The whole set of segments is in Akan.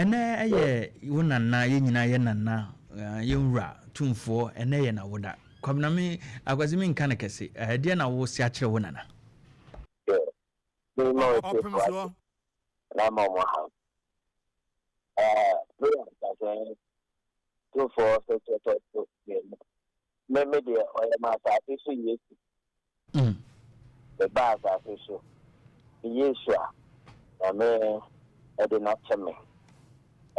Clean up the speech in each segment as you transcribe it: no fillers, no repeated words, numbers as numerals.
Ɛnɛ ɛyɛ wo nana, yɛn nyinaa yɛ nana, yɛn wura tumfoɔ, ɛnɛ yɛ n'awoda. Kwabena me Akwasi me nka no kɛse. Ɛdeɛ na wo se akyerɛ wo nana? Ɔpem soɔ. Na ma ɔmo ha. Me yɛ asase tumfoɔ sɛ kyɛtɔ so mmienu. Me deɛ ɔyɛ ma asase so Yesu. Meba asase so Yesu a Nyame ɛde n'akyɛ me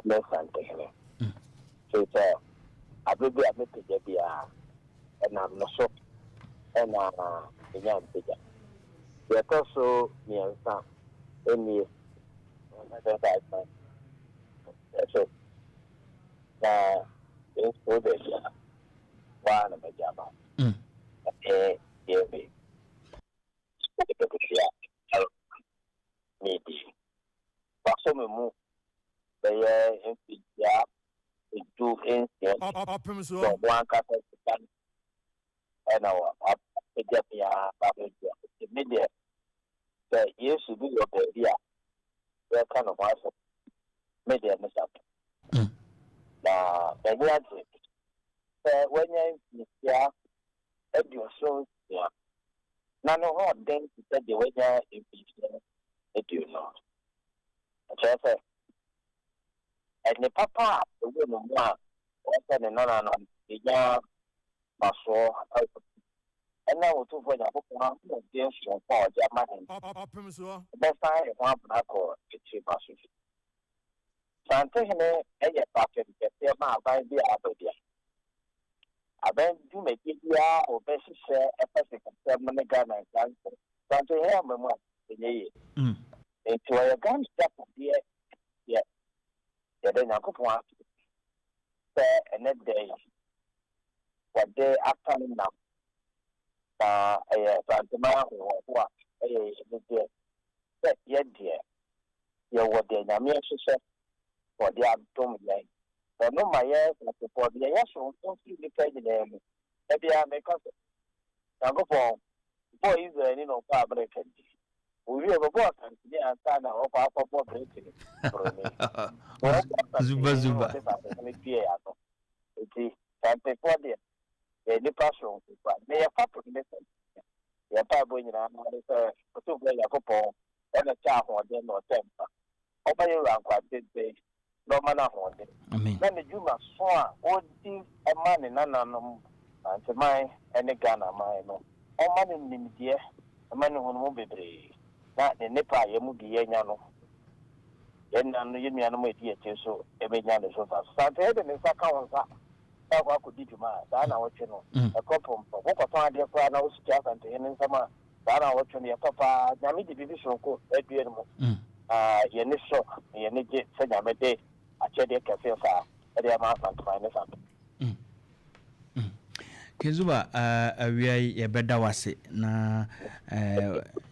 ɛne Santehene. Firi sɛ abere bi a mepagya biara ɛnam no so ɛna menya mpagya. Deɛ ɛtɔ so mmiɛnsa nie, ɛso na nsuo baabi a waa na mɛgya ama ɛne deɛ me a medi wasɔ me mu bɛyɛ mfirihyia 16. Ɔpem sɛ soɔ. Ɔmo ankasa sika no ɛna wapagya me a babɛdua. Nti me deɛ, sɛ Yesu bi wɔ baabi a yɛka ne ho asɛm, me deɛ me sa na m'ani agye sɛ wanya mfirihyia 76 na ne ho ɔden te sɛ deɛ wanya mfirihyia 20. Ɛkyerɛ sɛ ɛne papa a ɛwɔ ne mu a wɔsɛ ne nananom ɛnya masoɔ ɛwɔ ɛna Otumfoɔ Nyankopɔn ahoɔden soronko a ɔde ama ne Ɔpem soɔ. bɛsan yɛ ho abena kɔ akyiri ba so. Santehene yɛ fapem kɛseɛ ma aban bi a aba bia aban dwumadie biara a wɔbɛhyehyɛ ɛfa sikasɛm ne Ghana nkanso. Santehene ama mu a ɛnyɛ yie. Nti ɔyɛ Ghana agyapadeɛ. Yɛ yɛde Nyankopɔn ase sɛ ɛnɛ da yi wɔde aka no nam na ɛyɛ Santema ahoɔho a ɛyɛ anigyeɛ sɛ yɛdeɛ yɛwɔ deɛ Nyame ahyehyɛ wɔde adom yɛn. Ɔno ma yɛ Santefoɔ deɛ yɛyɛ soronko firi nnipa nyinaa mu. Ebia meka sɛ Nyankopɔn bɔɔ Israel ni na ɔkɔ Amerika ni owie bɛbɔɔ Asantene ansa na ɔkɔ akɔbɔ Britain buroni. Zuba zuba. Ɔde Santehene pie ano. Nti Santefoɔ deɛ, yɛ nnipa soronko pa na yɛfa pem ne sɛ yɛn mpaebɔ nyinaa ne sɛ Otumfoɔ Nyankopɔn ɛna kyɛ ahoɔden na ɔkyɛ mpa ɔma yɛ wura nkwantenten na ɔma no ahoɔden Amen. na ne dwuma so a ɔdi ma ne nananom Santeman ne Ghana man no, ɔma no nimdeɛ, ɔma no hunumu bebree na ne nipa a yɛn mu bi yɛnya no, yɛn nuanom, yɛn nuanom a ɛdi akyire so ɛbɛnya ne so mfa so. Sante de ne nsa ka wo nsa sɛ akɔ akɔdi dwuma a, saa na wɔtwe no ɛkɔ pɔmpɔ. Wokɔtɔn adeɛ koraa na wosi Asantehene nsɛm a, saa na wɔtwe no yɛtɔ paa. Nyame de biribi soronko adua no mu. Yɛne sɔ na yɛne gye sɛ Nyame de akyɛdeɛ kɛseɛ saa ɛde ama Asanteman ne Sante. Kezuba, awia yi yɛbɛda wase na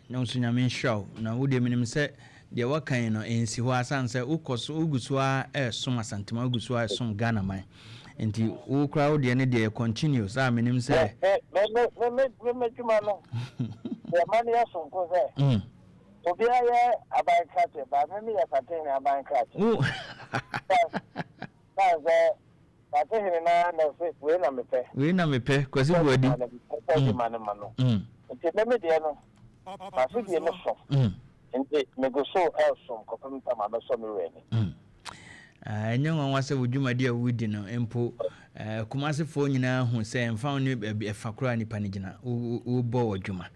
nso Nyame nhyira wo. Na wodeɛ menim sɛ deɛ waka yi no ɛnsi hɔ asane sɛ wokɔ so, wogu so a ɛɛsom Asantema, wogu so a ɛsom Ghana man. Nti wo koraa wo deɛ ne deɛ yɛ continuous a menim sɛ Me dwuma no deɛ ma no yɛ sonko sɛ obiara yɛ aban krakye ba, me meyɛ Santehene aban krakye. Wo Saa sɛ Santehene na sɛ wei na mepɛ. Wei na mepɛ, Kwasi Buadi. Pɛ dwuma no ma no. Nti me deɛ no masodie no so. Nti megu so ɛresom kɔpem tam a mɛsɔ me wura ni. Ɛnyɛ nwanwa sɛ wo dwumadi a wodi no mpo, Kumasefoɔ nyinaa hu sɛ ɛmfa wo ne baabi ɛfa koraa nipa no gyina wobɔ wɔ dwuma.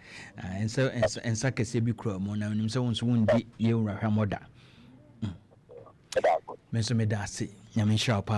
Nsa kɛseɛ bi kura mu na menim sɛ wo nso wondi yɛn wura hwammɔ da. Me nso meda ase. Nyame nhyira wo paa.